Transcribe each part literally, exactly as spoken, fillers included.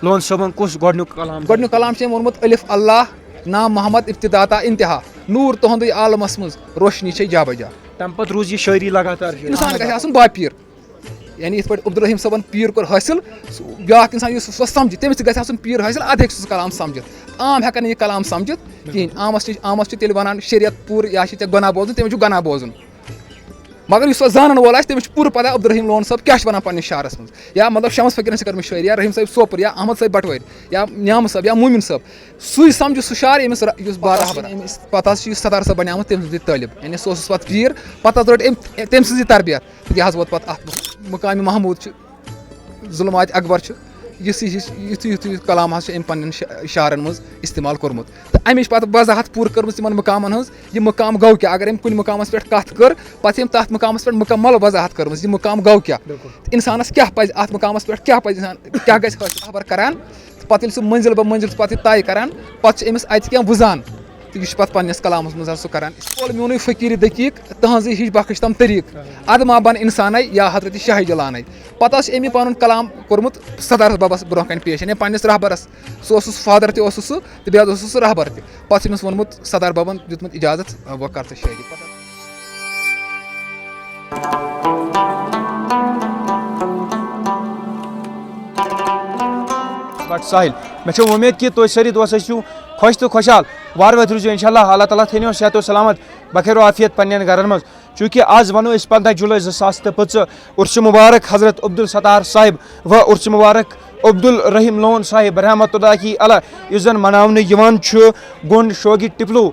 لون صٲبن کُس گۄڈٕنیُک کلام؟ گۄڈٕنیُک کلام چھُ أمۍ ووٚنمُت، الف اللہ، نام محمد، ابتدا تا انتہا، نور تُہُنٛدُے عالمس منٛز، روشنی چھے جا بجا۔ تمہِ پتہٕ روٗز یہِ شٲعری لگاتار۔ انسان گژھِ آسُن باپیٖر، یعنی یِتھ پٲٹھۍ عبدالرحیم صٲبن پیٖر کوٚر حٲصِل، سُہ بیٛاکھ انسان یُس سُہ سمجھِ، تٔمِس تہِ گژھِ آسُن پیٖر حٲصِل، ادٕ ہیٚکہِ سُہ سُہ کلام سمجھِتھ۔ عام ہٮ۪کن نہٕ یہِ کلام سمجھِتھ کِہینۍ۔ عامس چھِ، عامس چھِ تیٚلہِ ونان شریعت پوٗرٕ، یا چھِ ژےٚ گۄناہ بوزُن، تٔمِس چھُ گۄناہ بوزُن۔ مگر یُس سۄ زانن وول آسہِ، تٔمِس چھُ پوٗرٕ پتہ عبدالرحیم لون صٲب کیٛاہ چھُ ونان پننِس شعرس منٛز۔ یا مطلب شمس فقیٖرن چھِ کٔرمٕژ شٲعری، یا رحیم صٲب سوپور، یا احمد صٲب بٹوٲرۍ، یا نیامہٕ صٲب، یا مومن صٲب۔ سُے سمجھِ سُہ شعر، ییٚمِس را-، یُس بار رہبر۔ پتہٕ حظ چھُ یُس ستار صٲب بنیومُت، تٔمۍ سٕنٛدِ طٲلب، یعنی سُہ اوسُس پتہٕ پیٖر، پتہٕ حظ رٔٹ أمۍ تٔمۍ سٕنٛزٕے تربیت۔ تہٕ یہِ حظ ووت پتہٕ اتھ مقامِ محمود چھُ، ظلمات اکبر چھُ، یُس یہِ، یُتھُے یُتھُے کلام حظ چھُ أمۍ پننٮ۪ن شا-، شعرن منٛز استعمال کوٚرمُت۔ تہٕ اَمِچ پتہٕ وضاحت پوٗرٕ کٔرمٕژ یِمن مقامن ہٕنٛز، یہِ مقام گوٚو کیٛاہ؟ اگر أمۍ کُنہِ مقامس پٮ۪ٹھ کتھ کٔر، پتہٕ چھِ أمۍ تتھ مقامس پٮ۪ٹھ مکمل وضاحت کٔرمٕژ، یہِ مقام گوٚو کیٛاہ؟ بِلکُل۔ تہٕ انسانس کیٛاہ پزِ اتھ مقامس پٮ۪ٹھ، کیٛاہ پزِ انسان، کیٛاہ گژھِ حٲصِل؟ رہبر کران، تہٕ پتہٕ ییٚلہِ سُہ منزل بہ منزل چھُ پتہٕ یہِ طے کران، پتہٕ چھِ أمِس اتہِ کینٛہہ وُزان۔ تہٕ یہِ چھُ پتہٕ پننِس کلامس منٛز حظ سُہ کران۔ بول میونُے فقیٖر دقیٖق، تہنٛزٕے ہِش بخش تم طریٖق۔ ادٕ ما بن انسانے یا حضرت شاہ جلانَے۔ پتہٕ حظ چھُ أمۍ یہِ پنُن کلام کوٚرمُت ستار ببس برونٛہہ کنہِ پیش، یعنی پننِس رہبرس۔ سُہ اوسُس فادر تہِ اوسُس سُہ، تہٕ بیٚیہِ حظ اوسُس سُہ رہبر تہِ۔ پتہٕ چھُ أمِس ووٚنمُت ستار ببن، دیُتمُت اجازت، وۄنۍ کر ژٕ شٲعری۔ بٹ ساحل، مےٚ چھےٚ وۄمید کہِ تُہۍ سٲری دوس ٲسِو خۄش تہٕ خۄشحال۔ وارٕ وٲتۍ روٗزِو انشاءاللہ، اللہ تعالیٰ تھٲینو صحت و سلامت، بخیر و عافیت پننٮ۪ن گرن منٛز۔ چوٗنٛکہِ آز ونو أسۍ پنٛداہ جُلای زٕ ساس تہٕ پٕنٛژٕہ، عرس مبارک حضرت عبدالستار صاحب و عرس مبارک عبدالرحیم لون صاحب رحمتہ اللہ علیہ، یُس زن مناونہٕ یِوان چھُ گونڈ شوگی ٹِپلو،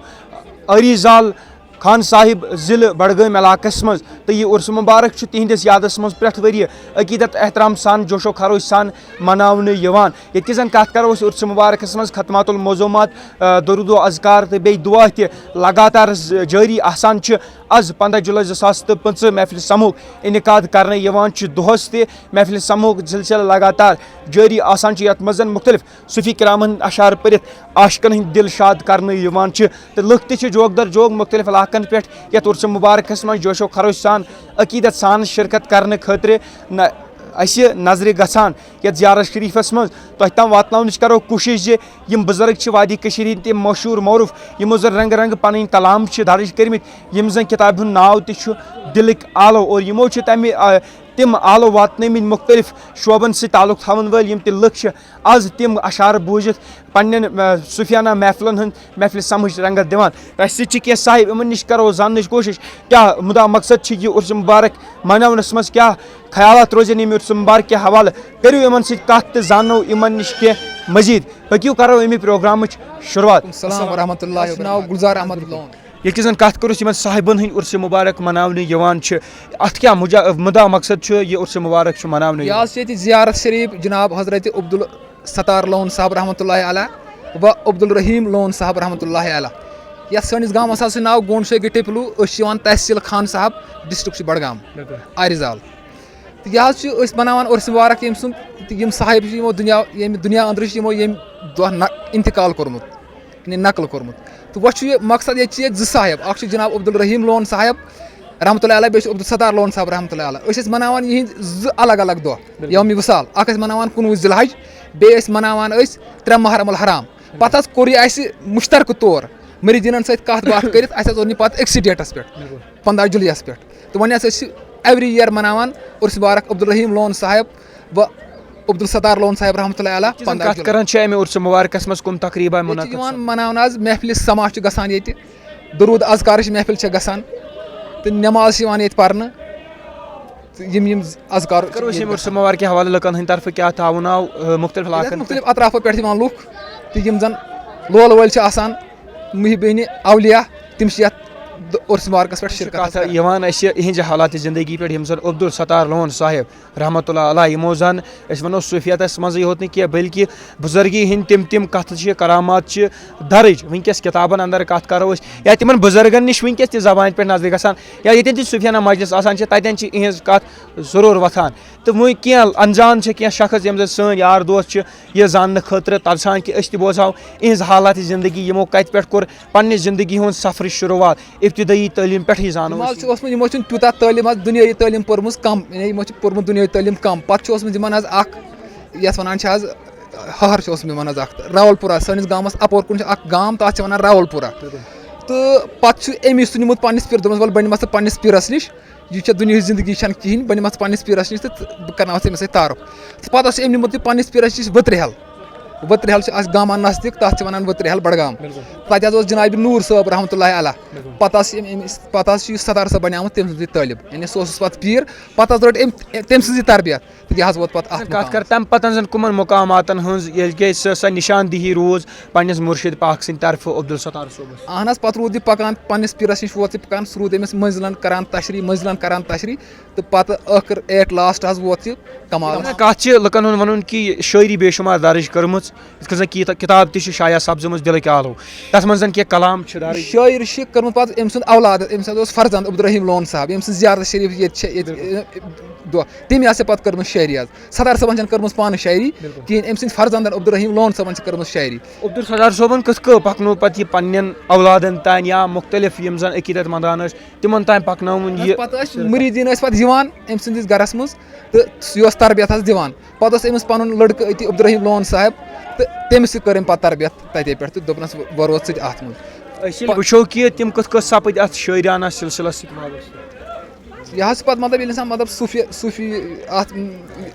ٲری زال خان صاحب، ضلع بڈگٲمۍ علاقس منٛز۔ تہٕ یہِ عرس مبارک چھُ تِہنٛدِس یادس منٛز پرٛٮ۪تھ ؤریہِ عقیدت احترام سان، جوش و خروش سان مناونہٕ یِوان۔ ییٚتہِ کہِ زن کتھ کرو أسۍ عرس مبارکس منٛز ختمات المعظومات، آ، درود و اذکار تہٕ بیٚیہِ دعا تہِ لگاتار ز-، جٲری آسان چھِ۔ از پنٛداہ جُلای زٕ ساس تہٕ پٕنٛژٕہ محفل سموک انعقاد کرنہٕ یِوان چھُ۔ دۄہس تہِ محفل سموک سلسلہٕ لگاتار جٲری آسان چھُ، یتھ منٛز زن مختلف صوفی کرامن ہٕنٛدۍ اشعار پٔرِتھ عاشقن ہٕنٛدۍ دل شاد کرنہٕ یِوان چھِ تہٕ لُکھ تہِ چھِ جوک در جوک مختلف علاقن پٮ۪ٹھ یتھ عرس مبارکس منٛز جوش و خروش سان عقیدت سان شرکت کرنہٕ خٲطرٕ نہ-، اسہِ نظرِ گژھان۔ یتھ زیارت شریفس منٛز تۄہہِ تام واتناونٕچ کرو کوٗشش زِ یِم بُزرگ چھِ وادی کٔشیٖرِ ہٕنٛدۍ تِم مشہوٗر معروٗف، یِمو زن رنگہٕ رنگہٕ پنٕنۍ کلام چھِ درج کٔرمٕتۍ، یِم زن کِتابہِ ہُنٛد ناو تہِ چھُ دِلٕکۍ آلو، اور یِمو چھِ تمہِ، آ، تِم آلو واتنٲومٕتۍ مختلف شعبن سۭتۍ تعلق تھاون وٲلۍ یِم تہِ لُکھ چھِ، از تِم اشعار بوٗزِتھ پننٮ۪ن، آ، صوفیانہ محفلن ہٕنٛز محفلہِ سمجھ رنگت دِوان۔ اسہِ سۭتۍ چھِ کینٛہہ صاحب، یِمن نِش کرو زاننٕچ کوٗشش کیٛاہ مُدا مقصد چھِ یہِ عرس مبارک مناونس منٛز، کیٛاہ خیالات روزن ییٚمہِ عرس مبارک کہِ حوالہٕ۔ کٔرِو یِمن سۭتۍ کتھ تہٕ زانو یِمن نِش کینٛہہ مزید۔ پٔکِو کرو اَمہِ پروگرامٕچ شروٗعات۔ السلام ورحمۃ اللہ وبرکاتہ۔ ناو گلزار احمد لون۔ ییٚتہِ زن کتھ کٔر أسۍ یِمن صاحبن ہٕنٛدۍ عرس مبارک مناونہٕ یِوان چھِ، اتھ کیٛاہ مُجا-، مُدا مقصد چھُ یہِ عرس مبارک چھُ مناونہٕ یہِ یِوان؟ حظ چھِ ییٚتہِ زیارت شریف جناب حضرت عبدالستار لون صاحب رحمۃ اللہ علیہ و عبدالرحیم لون صاحب رحمۃ اللہ علیہ، یتھ سٲنِس گامس حظ چھُ ناو گونڈ شیگی ٹِپلو، أسۍ چھِ یِوان تحصیل خان صاحب، ڈسٹرکٹ چھُ بڈگام، بِلکُل۔ آرِ زال۔ تہٕ یہِ حظ چھُ أسۍ مناوان عرس مبارک ییٚمہِ سُنٛد، تہٕ یِم صاحب چھِ یِمو دُنیا، ییٚمہِ دُنیا أنٛدرٕ چھِ یِمو ییٚمہِ دۄہ نہ-، انتقال کوٚرمُت، یعنی نقل کوٚرمُت۔ تہٕ وۄنۍ چھُ یہِ مقصد، ییٚتہِ چھِ ییٚتہِ زٕ صاحب، اکھ چھُ جناب عبدالرحیم لون صاحب رحمتہ اللہ علیہ، بیٚیہِ چھُ عبدالستار لون صاحب رحمتہ اللہ علیہ۔ أسۍ ٲسۍ مناوان یِہِنٛدۍ زٕ الگ الگ دۄہ، بِلکُل۔ یومِ وصال۔ اکھ ٲسۍ مناوان کُنوُہ ذی الحج، بیٚیہِ ٲسۍ مناوان أسۍ ترٛےٚ محرم الحرام۔ پتہٕ حظ کوٚر یہِ اَسہِ مُشترکہٕ طور مریٖدیٖنن سۭتۍ کتھ باتھ کٔرِتھ، اَسہِ حظ اوٚن یہِ پتہٕ أکسٕے ڈیٹس پٮ۪ٹھ، بِلکُل۔ پنٛداہ جُلایَس پٮ۪ٹھ۔ تہٕ وۄنۍ ہسا چھِ ایوری ییر مناوان عرس مبارک عبدالرحیم لون صاحب و عبدالستار لون صاحب رحمتہ اللہ علیہ ییٚتہِ زن پنٛداہ کتھ جُلے۔ کران چھِ اَمہِ عرس مبارکس منٛز کُم تقریٖبہ ییٚتہِ چھِ منعقد یِوان سپدان؟ مناونہٕ آز محفلہِ سماع چھُ گژھان ییٚتہِ، درود اذکارٕچ محفل چھِ گژھان تہٕ نماز چھِ یِوان ییٚتہِ پرنہٕ تہٕ یِم یِم اذکار کرو أسۍ ییٚمہِ عرس مبارکہِ حوالہٕ لُکن ہٕنٛدِ طرفہٕ کیٛاہ تعاوُن آو، آ، مُختلف ییٚتہِ علاقن مُختلف اطرافو پٮ۪ٹھ یِوان لُکھ تہٕ یِم زن لولہٕ وٲلۍ چھِ آسان، محبین اولیاء، تِم چھِ یتھ دُ-، عرس مبارکس پٮ۪ٹھ چھِ شرکت کتھ کران۔ یِوان اسہِ یِہنٛزِ حالات زندگی پٮ۪ٹھ، یِم زن عبدالستار لون صاحب رحمتہ اللہ علیہ، یِمو زن أسۍ ونو صوفیتس منٛزٕے یوت نہٕ کینٛہہ، بلکہِ بُزرگی ہٕنٛدۍ تِم تِم کتھٕ چھِ، کرامات چھِ درٕج وٕنکیٚس کتابن اندر۔ کتھ کرو أسۍ یا تِمن بُزرگن نِش وٕنکیٚس تہِ زبانہِ پٮ۪ٹھ نظرِ گژھان، یا ییٚتٮ۪ن تہِ صوفیانہ مجلس آسان چھِ، تتٮ۪ن چھِ یِہنٛز کتھ ضروٗر وۄتھان۔ تہٕ وۄنۍ کینٛہہ انجان چھِ، کینٛہہ شخص یِم زن سٲنۍ یار دوس چھِ، یہِ زاننہٕ خٲطرٕ ترسان کہِ أسۍ تہِ بوزہاو یِہنٛز حالات زندگی، یِمو کتہِ پٮ۪ٹھ کوٚر پننہِ زندگی ہُنٛد سفرٕچ شروٗعات۔ ابتدٲیی تعلیٖم پٮ۪ٹھٕے زانو یِم حظ أسۍ۔ چھِ اوسمُت، یِمو چھُنہٕ تیوٗتاہ تعلیٖم حظ دُنیٲیی تعلیٖم پٔرمٕژ کم، یعنی یِمو چھِ پوٚرمُت دُنیٲیی تعلیٖم کم۔ پتہٕ چھُ اوسمُت یِمن حظ اکھ، یتھ ونان چھِ حظ، ہہر چھُ اوسمُت مےٚ منٛز اکھ، راول پورہ، سٲنِس گامَس اَپور کُن چھُ اکھ گام، تَتھ چھِ وَنان راول پورہ۔ تہٕ پَتہٕ چھُ أمۍ یُس نیوٗمُت پنٛنِس پیٖرَس، دوٚپمَس، "وۄنۍ نِمَتھ ژٕ پنٛنِس پیٖرَس نِش، یہِ چھےٚ دُنیاہٕچ زِندگی چھَنہٕ کِہیٖنۍ، بہٕ نِمَتھ ژٕ پنٛنِس پیٖرَس نِش تہٕ بہٕ کَرناوَتھ ژےٚ أمِس سۭتۍ تعارُف۔" تہٕ پَتہٕ اوس أمۍ نیوٗمُت یہِ پنٛنِس پیٖرَس نِش ؤترِ ہٮ۪ل۔ ؤترِ ہٮ۪ل چھِ اَسہِ گامَن نزدیٖک، تَتھ چھِ وَنان ؤترِ ہٮ۪ل بڈگام۔ تَتہِ حظ اوس جناب نوٗر صٲب رحمتہ اللہ علیہ۔ پَتہٕ حظ چھِ أمۍ، أمِس، پَتہٕ حظ چھِ یہِ ستار صٲب بنیومُت تٔمۍ سٕنٛزٕے طٲلب، یعنی سُہ اوسُس پَتہٕ پیٖر، پَتہٕ حظ رٔٹ أمۍ تٔمۍ سٕنٛزٕے تربیت۔ تہٕ یہِ حظ ووت پَتہٕ اَتھ کَتھ کَر، مُقامَس۔ تَمہِ پَتہٕ زَن کٕمَن مُقاماتَن ہٕنٛز ییٚلہِ کہِ سۄ، سۄ نِشاندِہی روٗز پنٛنِس مُرشِد پاک سٕنٛدِ طرفہٕ عبدالستار صٲبَس؟ اَہَن حظ، پَتہٕ روٗد یہِ پَکان، پنٛنِس پیٖرَس نِش ووت یہِ پَکان، سُہ روٗد أمِس مٔنزِلَن کَران تشریح، مٔنزِلَن کَران تشریح، تہٕ پَتہٕ ٲخٕر ایٹ لاسٹ حظ ووت یہِ کمال۔ کَتھ چھِ لُکَن ہُنٛد وَنُن کہِ شٲعری بے شُمار درٕج کٔرمٕژ، یِتھ کٔنۍ زَن کہِ کِتاب تہِ چھِ شایع سَپزٕمٕژ دِلٕکۍ آلو، تَتھ منٛز زَن کینٛہہ کلام چھِ درٕج۔ شٲعری چھِ کٔرمٕژ پَتہٕ أمۍ سُنٛد اولاد، أمۍ سُنٛد اوس فرزند عبدالرحیٖم لون صاحب، أمۍ سٕنٛز زیارت شریٖف ییٚتہِ چھِ، ییٚتہِ، بِلکُل۔ دۄہ، تٔمۍ ہسا پَتہٕ کٔرمٕژ شٲعری حظ۔ ستار صٲبَن چھَنہٕ کٔرمٕژ پانہٕ شٲعری بِلکُل۔ کِہیٖنۍ، أمۍ سٕنٛدۍ فرزندَن عبدالرحیٖم لون صٲبَن چھِ کٔرمٕژ شٲعری۔ عبدالستار صٲبَن کِتھ کٔنۍ پَکنو پَتہٕ یہِ پنٛنٮ۪ن اولادَن تام یا مُختلف یِم زَن عقیٖدت مندان ٲسۍ، تِمَن تام پَکنٲوٕن یہِ پَتہٕ ٲسۍ سِلسِلہٕ؟ مُریٖدیٖن ٲسۍ پَتہٕ یِوان أمۍ سٕنٛدِس گَرَس منٛز تہٕ یہِ اوس تربیت حظ دِوان۔ پَتہٕ اوس أمِس پَنُن لٔڑکہٕ أتی عبدالرحیٖم لون صاحب، تہٕ تٔمِس تہِ کٔر أمۍ پَتہٕ تربیت تَتے پٮ۪ٹھ تہٕ دوٚپنَس، "وۄنۍ روز ژٕ تہِ اَتھ منٛز۔" أسۍ ییٚلہِ پَتہٕ وٕچھو کہِ تِم کِتھ کٔنۍ سَپٕدۍ اَتھ شٲعرانہ سِلسِلَس سۭتۍ وابستہٕ۔ یہِ حظ چھِ پَتہٕ مطلب ییٚلہِ اِنسان مطلب صوٗفی، صوٗفی اَتھ،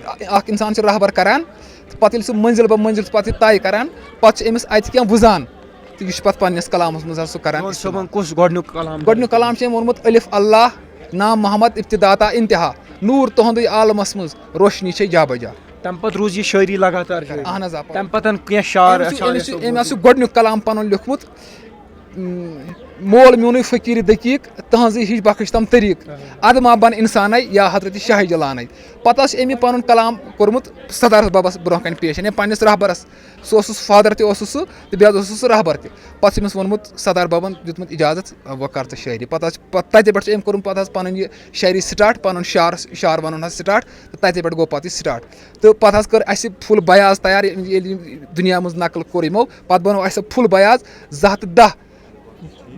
اَکھ اِنسان چھُ رہبر کَران، تہٕ پَتہٕ ییٚلہِ سُہ مٔنزِل بہ مٔنزِل چھُ پَتہٕ یہِ طے کَران، پَتہٕ چھُ أمِس اَتہِ کینٛہہ وُزان۔ تہٕ یہِ چھُ پَتہٕ پنٛنِس کلامَس منٛز حظ سُہ کَران لون استعمال۔ صٲبَن کُس گۄڈٕنیُک کلام؟ گۄڈٕنیُک کلام چھُ أمۍ ووٚنمُت، "الف اللہ، نام محمد، ابتدا تا انتہا، نوٗر تُہُنٛدُے عالمَس منٛز، روشنی چھے جا بجا۔" تَمہِ پَتہٕ روٗز یہِ شٲعری لگاتار جٲری۔ اہن حظ، آ۔ تَمہِ پَتہٕ کینٛہہ شعر، أمۍ چھُ، شاعر أمِس چھُ، صٲب أمۍ حظ چھُ گۄڈٕنیُک کلام پَنُن لیوٚکھمُت، "مول میونُے فقیٖر دقیٖق، تٕہٕنٛزٕے ہِش بخش تَم طریٖق، اہن۔ اَدٕ ما بَن اِنسانَے یا حضرت شاہ جلانَے۔" پَتہٕ حظ چھُ أمۍ یہِ پَنُن کلام کوٚرمُت ستار بَبَس برونٛہہ کَنہِ پیش، یعنی پنٛنِس رہبرَس۔ سُہ اوسُس فادر تہِ اوسُس سُہ، تہٕ بیٚیہِ حظ اوسُس سُہ رہبر تہِ۔ پَتہٕ چھُ أمِس ووٚنمُت ستار بَبَن دیُتمُت اِجازت، "وۄنۍ کر ژٕ شٲعری۔" پَتہٕ حظ چھِ، پَتہٕ تَتہِ پٮ۪ٹھ چھُ أمۍ کوٚرمُت پَتہٕ حظ پَنُن یہِ شٲعری سٹاٹ، پَنُن شعر، شعر وَنُن حظ سٹاٹ، تہٕ تَتے پٮ۪ٹھ گوٚو پَتہٕ یہِ سٹاٹ۔ تہٕ پَتہٕ حظ کٔر اَسہِ فُل بیاض تیار، ییٚلہِ یہِ دُنیا منٛز نقل کوٚر یِمو، پَتہٕ بَنوو اَسہِ سُہ فُل بیاض زٕ ہَتھ تہٕ دَہ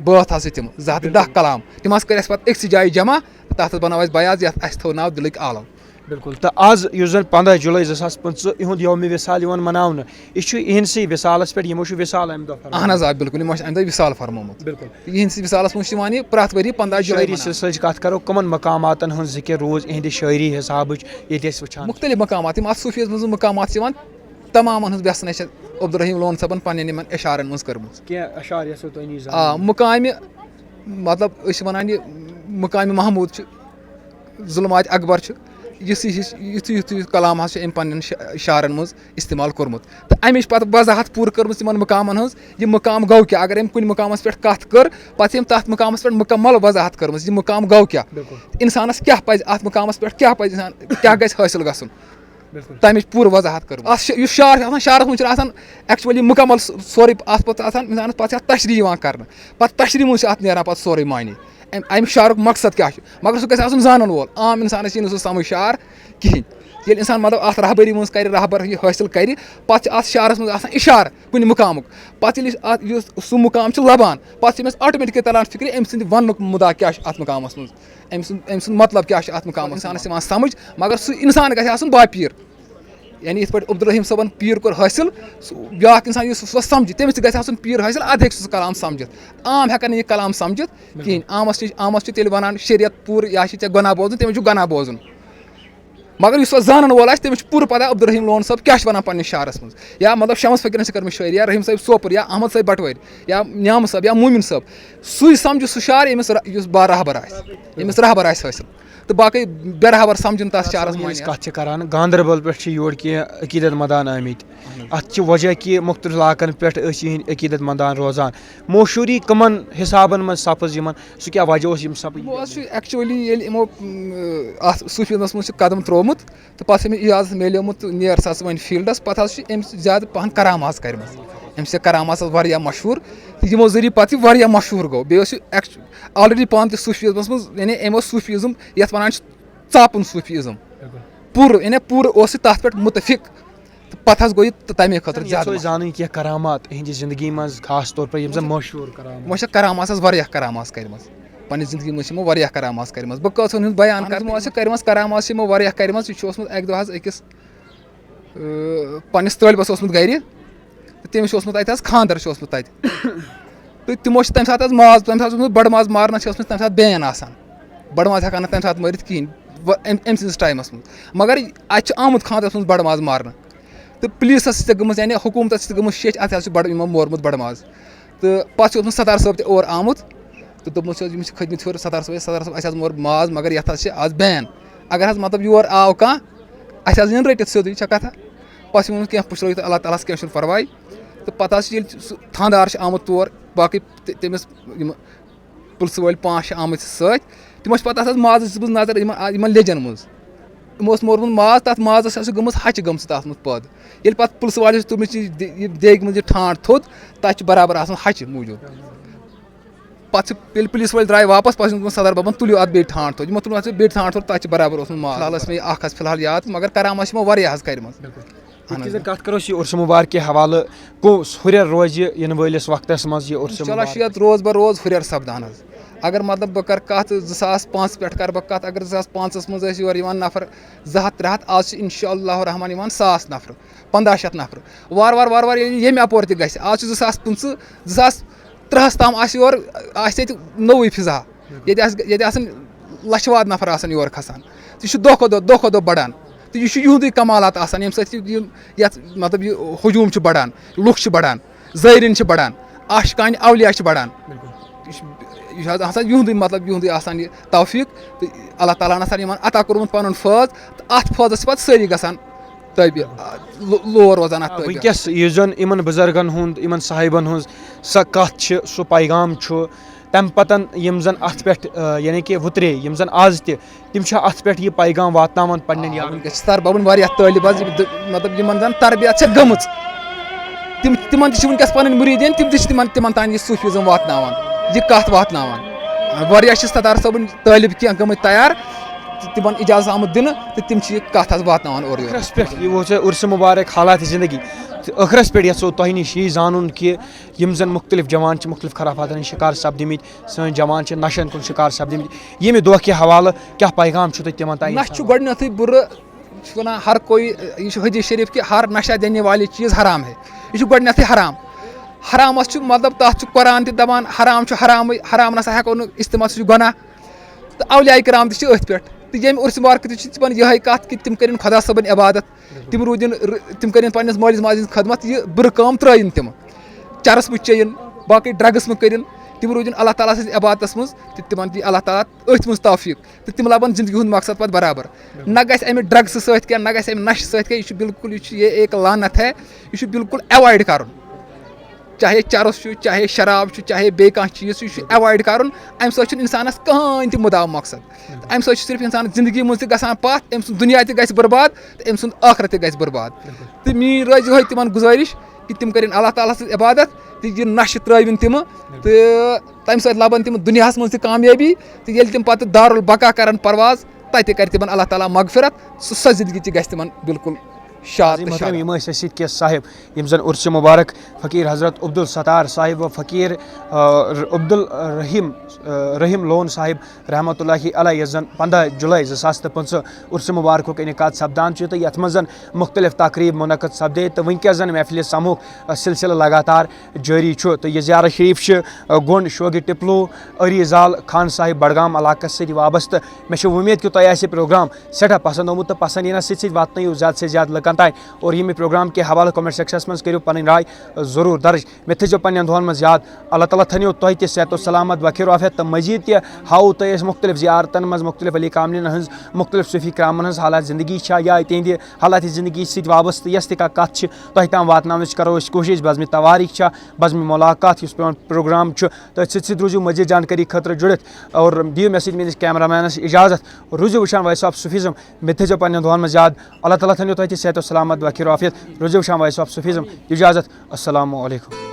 بٲتھ حظ چھِ تِم، زٕ ہَتھ تہٕ دَہ بِلکُل۔ کلام۔ تِم حظ کٔرۍ اَسہِ پَتہٕ أکسٕے جایہِ جمع، تہٕ تَتھ حظ بَنٲو اَسہِ بیاض، یَتھ اَسہِ تھوٚو ناو دِلٕکۍ عالم۔ بِلکُل۔ تہٕ آز یُس زَن پنٛداہ جُلَے زٕ ساس پٕنٛژٕہ یِہُنٛد یومِ وِصال یِوان مَناونہٕ، یہِ چھُ یِہِنٛدسٕے وِصالَس پٮ۪ٹھ، یِمو چھُ وِصال اَمہِ دۄہ فرمومُت۔ اہن حظ، آ، بِلکُل، یِمو چھُ اَمہِ دۄہ وِصال فرمومُت۔ بِلکُل۔ تہٕ یِہِنٛدسٕے وِصالَس منٛز چھُ یِوان یہِ پرٛٮ۪تھ ؤری پنٛداہ جُلَے شٲعری مَناونہٕ۔ سِلسِلٕچ کَتھ کَرو، کٕمَن مقاماتَن ہٕنٛز ذِکِر روٗز یِہِنٛدِ شٲعری حِسابٕچ ییٚتہِ أسۍ وٕچھان چھِ؟ مُختٔلِف مقامات، یِم اَتھ صوٗفیَس منٛز مقامات چھِ یِوان، تمامَن ہٕنٛز وٮ۪ژھٕن چھِ عبدالرحیٖم لون صٲبَن پنٛنٮ۪ن یِمَن اِشارَن منٛز کٔرمٕژ۔ کینٛہہ اِشارٕ یَژھو تۄہہِ نِش آ، زانُن۔ مُقامہِ، مطلب، أسۍ چھِ وَنان یہِ مُقامہِ محموٗد چھُ، ظُلمات اکبر چھُ، یِژھٕے ہِش، یُتھُے یُتھُے کلام حظ چھُ أمۍ پنٛنٮ۪ن شا-، شعرَن منٛز استعمال کوٚرمُت۔ تہٕ اَمِچ پَتہٕ وضاحت پوٗرٕ کٔرمٕژ یِمَن مُقامَن ہٕنٛز، یہِ مُقام گوٚو کیٛاہ؟ اگر أمۍ کُنہِ مُقامَس پٮ۪ٹھ کَتھ کٔر، پَتہٕ چھِ أمۍ تَتھ مُقامَس پٮ۪ٹھ مُکمل وضاحت کٔرمٕژ، یہِ مُقام گوٚو کیٛاہ؟ بِلکُل۔ اِنسانَس کیٛاہ پَزِ اَتھ مُقامَس پٮ۪ٹھ، کیٛاہ پَزِ اِنسان، کیٛاہ گژھِ حٲصِل گژھُن؟ بِلکُل۔ تَمِچ پوٗرٕ وضاحت کٔرمٕژ۔ اَتھ چھِ، یُس شعر چھُ آسان، شعرَس منٛز چھُنہٕ آسان actually مُکمل سُہ-، سورُے، اَتھ پَتہٕ آسان اِنسانَس پَتہٕ چھِ اَتھ تشریح یِوان کَرنہٕ۔ پَتہٕ تشریح منٛز چھُ اَتھ نیران پَتہٕ سورُے معنی۔ اَمہِ، اَمہِ شعرُک مقصد کیٛاہ چھُ؟ مگر سُہ گژھِ آسُن زانَن وول۔ عام اِنسانَس یی نہٕ سُہ سَمٕجھ شعر کِہیٖنۍ۔ ییٚلہِ اِنسان مطلب اَتھ رہبٔری منٛز کَرِ، رہبر یہِ حٲصِل کَرِ، پَتہٕ چھِ اَتھ شعرَس منٛز آسان اِشارٕ کُنہِ مُقامُک۔ پَتہٕ ییٚلہِ أسۍ اَتھ، یُس سُہ مُقام چھُ لَبان، پَتہٕ چھِ أمِس automatically تَران فِکرِ، أمۍ سٕنٛدِ وَننُک مُدا کیٛاہ چھُ اَتھ مُقامَس منٛز، أمۍ سُنٛد، أمۍ سُنٛد مطلب کیٛاہ چھُ اَتھ مُقامَس، اِنسانَس یِوان سَمٕجھ۔ مگر سُہ اِنسان گژھِ آسُن باپیٖر۔ یعنی یِتھ پٲٹھۍ عبدالرحیٖم صٲبَن پیٖر کوٚر حٲصِل، سُہ بیٛاکھ اِنسان یُس سُہ سَمجھِ، تٔمِس تہِ گژھِ آسُن پیٖر حٲصِل، اَدٕ ہیٚکہِ سُہ سُہ کلام سَمجھِتھ۔ عام ہٮ۪کَن نہٕ یہِ کلام سَمجھِتھ کِہیٖنۍ۔ عامَس چھِ، عامَس چھِ تیٚلہِ وَنان، "شریعت پوٗرٕ، یا چھِ ژےٚ گۄناہ بوزُن"، تٔمِس چھُ گۄناہ بوزُن۔ مگر یُس پَتہٕ زانَن وول آسہِ، تٔمِس چھُ پوٗرٕ پَتہ عبدالرحیٖم لون صٲب کیٛاہ چھُ وَنان پنٛنِس شعرَس منٛز۔ یا مطلب شمس فقیٖرَن چھِ کٔرمٕژ شٲعری، یا رحیٖم صٲب سوپور، یا احمد صٲب بَٹوٲرۍ، یا نیامہٕ صٲب، یا موٗمِن صٲب۔ سُے سَمجھِ سُہ شعر، ییٚمِس را-، یُس با رہبر آسہِ، ییٚمِس رہبر آسہِ حٲصِل۔ تہٕ باقٕے بے رہبر سَمجھُن تَتھ شعرَس ییٚلہِ معنی۔ أسۍ کَتھ چھِ کَران، گاندربل پٮ۪ٹھ چھِ یور کینٛہہ عقیٖدت مندان آمٕتۍ۔ اَتھ چھِ وجہ کہِ مُختٔلِف علاقَن پٮ۪ٹھ ٲسۍ یِہِنٛدۍ عقیٖدت مندان روزان۔ مشہوٗری کٕمَن حِسابَن منٛز سَپٕز یِمَن؟ سُہ کیٛاہ وجہ اوس یِم سَپٕدۍ؟ یِمو حظ چھُ actually ییٚلہِ یِمو، م، اَتھ صوٗفیَس منٛز چھُ قدم ترٛوومُت، تہٕ پَتہٕ چھُ أمِس اِجازت میلیومُت، تہٕ نیر سا ژٕ وۄنۍ فیٖلڈَس۔ پَتہٕ حظ چھُ أمۍ زیادٕ پَہَن کرامات کَرِمَژٕ۔ أمِس چھِ کرامات حظ واریاہ مشہوٗر، تہٕ یِمو ذٔریعہٕ پَتہٕ یہِ واریاہ مشہوٗر گوٚو۔ بیٚیہِ اوس یہِ ایکچ-، already پانہٕ تہِ صوٗفیَس منٛز، یعنی أمۍ اوس صوٗفیِزم یَتھ وَنان چھِ ژاپُن صوٗفیِزم۔ بِلکُل۔ پوٗرٕ، یعنی پوٗرٕ اوس یہِ تَتھ پٮ۪ٹھ مُتفِق۔ تہٕ پَتہٕ حظ گوٚو یہِ تہٕ تَمے خٲطرٕ یَژھو زیادٕ أسۍ زانٕنۍ کینٛہہ کرامات یِہِنٛدِ زِندگی منٛز، خاص طور پَر یِم زَن مشہوٗر کرامات۔ وۄنۍ چھِ کرامات حظ واریاہ کرامات کَرِمَژٕ۔ پنٛنہِ زِندگی منٛز چھِ یِمو واریاہ کرامات کَرِمَژٕ۔ بہٕ کٲژَن ہُنٛد بیان کَرٕ؟ یِمو حظ چھِ کَرِمَژٕ کرامات، چھِ یِمو واریاہ کَرِمَژٕ۔ یہِ چھُ اوسمُت اَکہِ دۄہ حظ أکِس پنٛنِس طٲلبَس اوسمُت گَرِ، تہٕ تٔمِس چھُ اوسمُت اَتہِ حظ خانٛدَر چھُ اوسمُت تَتہِ۔ تہٕ تِمو چھِ تَمہِ ساتہٕ حظ ماز، تَمہِ ساتہٕ اوسمُت بَڑٕ ماز مارنَس چھِ ٲسمٕژ تَمہِ ساتہٕ ban آسان، بَڑٕ ماز ہٮ۪کان نہٕ تَمہِ ساتہٕ مٲرِتھ کِہیٖنۍ، وۄنۍ أمۍ أمۍ سٕنٛدِس ٹایمَس منٛز۔ مگر اَتہِ چھُ آمُت خانٛدرَس منٛز بَڑٕ ماز مارنہٕ، تہٕ پُلیٖسَس چھِ گٔمٕژ، یعنی حکوٗمتَس چھِ گٔمٕژ شیٚچھ، اَتھ حظ چھُ بَڑٕ یِمو مورمُت بَڑٕ ماز۔ تہٕ پَتہٕ چھُ اوسمُت ستار صٲب تہِ اور آمُت، تہٕ دوٚپمُت چھُ، یِم چھِ کھٔتۍ مٕتۍ ہیوٚر، ستار صٲب، ستار صٲب، اَسہِ حظ مور ماز، مگر یَتھ حظ چھِ آز ban۔ اگر حظ مطلب یور آو کانٛہہ، اَسہِ حظ یِن رٔٹِتھ سیوٚدُے، چھےٚ کَتھا۔ پَتہٕ چھُ ووٚنمُت، کینٛہہ پُشرٲیِو تہٕ اللہ تعالیٰ ہَس، کینٛہہ چھُنہٕ پَرواے۔ تہٕ پَتہٕ حظ چھِ ییٚلہِ سُہ تھانٛدار چھِ آمُت تور، باقٕے تہِ-، تٔمِس یِم پُلسہٕ وٲلۍ پانٛژھ چھِ آمٕتۍ سۭتۍ، تِمو چھِ پَتہٕ اَتھ حظ مازَس دِژمٕژ نظر یِمَن، یِمَن لیٚجَن منٛز۔ یِمو اوس مورمُت ماز، تَتھ مازَس حظ چھِ گٔمٕژ ہَچہِ گٔمژٕ تَتھ منٛز پٲدٕ۔ ییٚلہِ پَتہٕ پُلسہٕ والٮ۪و چھِ تُلمٕژ یہِ دِ-، یہِ دیگہِ منٛز یہِ ٹھانٛڈ تھوٚد، تَتہِ چھِ برابر آسان ہَچہِ موٗجوٗد۔ پَتہٕ چھِ، ییٚلہِ پُلیٖس وٲلۍ درٛاے واپَس، پَتہٕ چھِ ووٚنمُت صدر بَبَن، "تُلِو اَتھ بیٚیہِ ٹھانٛڈ تھوٚد۔" یِمو تُل اَتھ بیٚیہِ ٹھانٛڈ تھوٚد، تَتہِ چھِ برابر اوسمُت ماز۔ فِلحال ٲس مےٚ یہِ اَکھ حظ فِلحال یاد، مگر کرامات چھِ یِمو واریاہ حظ کَرِمَژٕ۔ بِلکُل۔ اہن یِتھ کٔنۍ حظ۔ زَن کَتھ کَرو، یہِ عُرسہِ مُبارکہِ حوالہٕ کُس ہُرٮ۪ر روزِ یِنہٕ وٲلِس وقتَس منٛز یہِ عُرسہِ اِنشاء اللہ چھُ مُبارک؟ یَتھ روز بہ روز ہُرٮ۪ر سَپدان حظ۔ اگر مطلب بہٕ کَرٕ کَتھ زٕ ساس پانٛژھ پٮ۪ٹھ کَرٕ بہٕ کَتھ، اگر زٕ ساس پانٛژَس منٛز ٲسۍ یورٕ یِوان نفر زٕ ہَتھ ترٛےٚ ہَتھ، آز چھِ اِنشاء اللہ الرحمن یِوان ساس نفر، پنٛداہ شیٚتھ نفر۔ وارٕ وارٕ وارٕ وارٕ ییٚلہِ ییٚمہِ اَپور تہِ گژھِ، آز چھُ زٕ ساس پٕنٛژٕہ، زٕ ساس ترٛہَس تام آسہِ یورٕ، آسہِ ییٚتہِ نوٚوُے فِضا۔ ییٚتہِ آسہِ، ییٚتہِ آسَن لَچھٕ واد نفر آسَن یور کھسان۔ تہٕ یہِ چھُ دۄہ کھۄتہٕ دۄہ، دۄہ کھۄتہٕ دۄہ بَڑان۔ تہٕ یہِ چھُ یِہُنٛدُے کمالات آسان، ییٚمہِ سۭتۍ یہِ، یِم، یَتھ، مطلب، یہِ ہجوٗم چھُ بڑان، لُکھ چھِ بڑان، زٲیرِن چھِ بڑان، عاشقانِ اولیاء چھِ بڑان۔ بِلکُل۔ یہِ چھُ، یہِ چھُ آسان یِہُنٛدُے، مطلب، یِہُنٛدُے آسان یہِ توفیٖق۔ تہٕ اللہ تعالیٰ ہَن آسان یِمَن عطا کوٚرمُت پَنُن فٲض، تہٕ اَتھ فٲضَس چھِ پَتہٕ سٲری گژھان تٲبیہِ، لو-، لور روزان اَتھ تٲبیہِ۔ وٕنکیٚس یُس زَن یِمَن بُزرگَن ہُنٛد، یِمَن صاحبَن ہٕنٛز سۄ کَتھ چھِ، سُہ پیغام چھُ، تَمہِ پَتَن یِم زَن اَتھ پٮ۪ٹھ، آ، یعنی کہِ وُترے، یِم زَن آز تہِ، تِم چھِ اَتھ پٮ۪ٹھ یہِ پیغام واتناوان پنٛنٮ۪ن آ، یارَن۔ وٕنکٮ۪س چھِ ستار بَبَن واریاہ طٲلب حظ، یِم دِ-، مطلب، یِمَن زَن تربیت چھےٚ گٔمٕژ، تِم، تِمَن تہِ چھِ وٕنکٮ۪س پَنٕنۍ مُریٖدیٖن، تِم تہِ چھِ تِمَن، تِمَن تام یہِ صوٗفیٖزم واتناوان، یہِ کَتھ واتناوان۔ واریاہ چھِ ستار صٲبٕنۍ طٲلب کینٛہہ گٔمٕتۍ تیار، تہٕ تِمَن اِجازت آمُت دِنہٕ، تہٕ تِم چھِ یہِ کَتھ حظ واتناوان اورٕ یورٕ۔ ٲخرَس پٮ۪ٹھ، یہِ ووت ژےٚ عُرسہِ مُبارک حالاتِ زندگی، تہٕ ٲخرَس پٮ۪ٹھ یَژھو تۄہہِ نِش یی زانُن کہِ یِم زَن مُختلف جوان چھِ مُختلف خرافاتَن ہٕنٛدۍ شِکار سَپدِمٕتۍ، سٲنۍ جوان چھِ نَشَن کُن شِکار سَپدِمٕتۍ، ییٚمہِ دھوکہِ حوالہٕ کیٛاہ پیغام چھُو تُہۍ تِمَن تام؟ نَشہٕ چھُ گۄڈٕنیٚتھٕے بُرٕ، چھُ وَنان ہر کوئی، یہِ چھُ حدیث شریف کہِ ہر نشہ دینے والی چیز حرام ہے، یہِ چھُ گۄڈٕنیٚتھٕے حرام۔ حرامَس چھُ مطلب، تَتھ چھُ قرآن تہِ دَپان حرام چھُ حرامٕے، حرام نہ سا ہٮ۪کو نہٕ استعمال، سُہ چھُ گۄناہ۔ تہٕ اولیاء کرام تہِ چھِ أتھۍ پٮ۪ٹھ۔ تہٕ ییٚمہِ عُرسہِ مُبارکہٕ تہِ چھِ تِمَن یِہوٚے کَتھ کہِ تِم کٔرِن خۄدا صٲبٕنۍ عبادت، تِم روٗدِن ر-، تِم کٔرِن پنٛنِس مٲلِس ماجہِ ہِنٛز خدمت، یہِ بُرٕ کٲم ترٛٲیِن تِم، چرس مہٕ چیٚیِن، باقٕے drugs مہٕ کٔرِن، تِم روٗدِن اللہ تعالیٰ سٕنٛزِ عبادتَس منٛز، تہٕ تِمَن دی اللہ تعالیٰ أتھۍ منٛز توفیٖق، تہٕ تِم لَبَن زِندگی ہُنٛد مقصد پَتہٕ برابر۔ نہ گژھِ اَمہِ drugs سۭتۍ کینٛہہ، نہ گژھِ اَمہِ نَشہِ سۭتۍ کینٛہہ، یہِ چھُ بالکل، یہِ چھُ، یہ ایک لعنت ہے، یہِ چھُ بالکل avoid کَرُن۔ چاہے چرس چھُ، چاہے شراب چھُ، چاہے بیٚیہِ کانٛہہ چیٖز چھُ، یہِ چھُ avoid کَرُن۔ اَمہِ سۭتۍ چھُنہٕ اِنسانَس کٕہٕنۍ تہِ مُدعا مقصد۔ تہٕ اَمہِ سۭتۍ چھُ صرف اِنسانَس زِندگی منٛز تہِ گژھان پَتھ، أمۍ سُنٛد دُنیا تہِ گژھِ بُرباد تہٕ أمۍ سُنٛد ٲخرت تہِ گژھِ بُرباد۔ تہٕ میٛٲنۍ روزِ یِہوٚے تِمَن گُزٲرِش کہِ تِم کٔرِن اللہ تعالیٰ سٕنٛز عبادت تہٕ یہِ نَشہِ ترٛٲوِن تِمہٕ۔ تہٕ تَمہِ سۭتۍ لَبَن تِم دُنیاہَس منٛز تہِ کامیٲبی۔ تہٕ ییٚلہِ تِم پَتہٕ دارالبقا کَرَن پرواز، تَتہِ کَرِ تِمَن اللہ تعالیٰ مغفرت۔ سُہ، سۄ زِندگی تہِ گژھِ تِمَن بالکل شاد عزیز تہٕ محترم، شاد۔ یِم ٲسۍ اَسہِ سۭتۍ کینٛہہ صاحب، یِم زَن عُرسہِ مُبارک فقیٖر حضرت عبدالستار صاحب و فقیٖر، آ، ر-، عبدالرحیم، آ، رحیم لون صاحب رحمتہ اللہ علیہ، یَس زَن پنٛداہ جُلَے زٕ ساس تہٕ پٕنٛژٕہ عُرسہِ مُبارکُک انعقاد سپدان چھُ تہٕ یَتھ منٛز زَن مُختلف تقریٖب منعقد سپدے تہٕ وٕنکیٚس زَن محفلِ سموک، آ، سلسلہٕ لگاتار جٲری چھُ تہٕ یہِ زیارت شریٖف چھِ، آ، گۄنٛڈ شوگہِ ٹِپلو، عٲری زال، خان صاحب بڈگام علاقس سۭتۍ وابستہٕ۔ مےٚ چھِ وۄمید کہِ تۄہہِ آسہِ یہِ پروگرام سٮ۪ٹھاہ پسنٛد آمُت تہٕ پسنٛد یِنس سۭتۍ سۭتۍ واتنٲیِو زیادٕ سے زیادٕ لُکن تام۔ اور ییٚمہِ پروگرام کہِ حوالہٕ comment sectionس منٛز کٔرِو پنٕنۍ راے ضروٗر درج۔ مےٚ تھٲیزیو پننٮ۪ن دُعن منٛز یاد۔ اللہ تعالیٰ تھٲینو تۄہہِ تہِ صحت و سلامت، بخیر و عافیت تہٕ مزید تہِ ہاوو تۄہہِ أسۍ مُختلف زیارتن منٛز، مُختلف ولی کاملین ہٕنٛز، مُختلف صوفی کرامن ہٕنٛز حالات زندگی چھا یا تِہنٛدِ حالات زندگی سۭتۍ وابستہٕ یۄس تہِ کانٛہہ کتھ چھِ تۄہہِ تام واتناونٕچ کرو أسۍ کوٗشش۔ بزمِ توارِیخ چھا، بزمِ ملاقات یُس پروگرام چھُ، تہٕ سۭتۍ سۭتۍ روٗزِو مزید جانکٲری خٲطرٕ جُڑِتھ اور دِیِو مےٚ سۭتۍ میٲنِس cameramanس اجازت۔ روٗزِو وٕچھان Voice of Sufism۔ مےٚ تھٲیزیو پننٮ۪ن دُعن منٛز یاد۔ اللہ تعالیٰ تھٲینو تۄہہِ تہِ صحت و سلامت، بخیر و عافیت۔ روٗزِو وٕچھان Voice of Sufism۔ اجازت۔ السلام علیکم۔